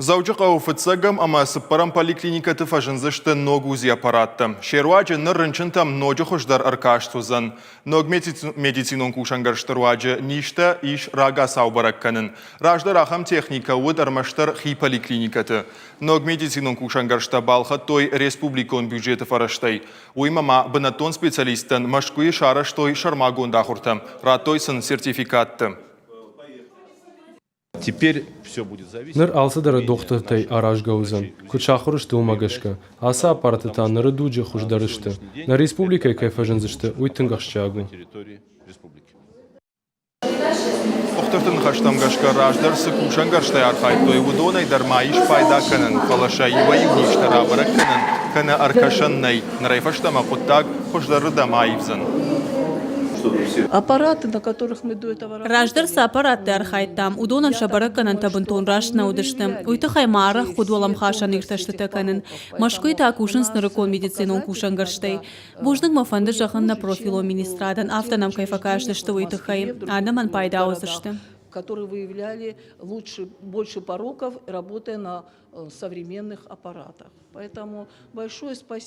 Дзӕуджыхъӕуы фыццӕгӕм ӕмӕ цыппӕрӕм поликлиникӕты фӕзындзысты ног УЗИ-аппараттӕ. Се руаджы ныр рынчынтӕм ноджы хуыздӕр ӕркаст уыдзӕн. Ног медицинон кусӕнгӕрзты руаджы низтӕ ис рагацау бӕрӕг кӕнын. Раздӕр ахӕм техникӕ уыд ӕрмӕстдӕр хи поликлиникӕты. Ног медицинон кусӕнгӕрзтӕ балхӕдтой республикон бюджеты фӕрӕзтӕй. Уыимӕ ма бынӕттон специалисттӕн Мӕскуыйы сарӕзтой сӕрмагонд ахуыртӕ, радтой сын сертификаттӕ. Ныр алцыдӕр дохтыртӕй аразгӕ уыдзӕн, куыд сахуыр сты, уымӕ гӕсгӕ. Ацы аппараттӕ та ныры дуджы хуыздӕр сты. Нӕ республикӕйы кӕй фӕзындзысты, уый тынг ахсджиаг у. Дохтырты ныхӕстӕм гӕсгӕ, раздӕр цы кусӕнгӕрзтӕй архайдтой, уыдонӕй дӕр ма ис пайда кӕнӕн, фӕлӕ сӕ иуӕй-иу низтӕ рабӕрӕг кӕнӕн кӕнӕ ӕркӕсӕн нӕй. Нырӕй фӕстӕмӕ хъуыддаг хуыздӕрырдӕм аивдзӕн. Аппараты, на которых мы до этого Раздӕр цы аппаратты архайдтам, уыдонӕн сӕ бӕрӕггӕнӕнтӕ бынтон раст нӕ уыдысты. Уый тыххӕй ма арӕх хъуыд уӕлӕмхасӕн иртӕстытӕ кӕнын. Мӕскуыйы та кусынц нырыккон медицинон кусӕнгӕрзтӕй. Бузныг мӕ фӕнды зӕгъын нӕ профилон министрадӕн, афтӕ нӕм кӕй фӕкастысты, уый тыххӕй. Адӕмӕн пайда уыдзысты. которые выявляли лучше, больше пороков, работая на современных аппаратах. Поэтому большое спасибо.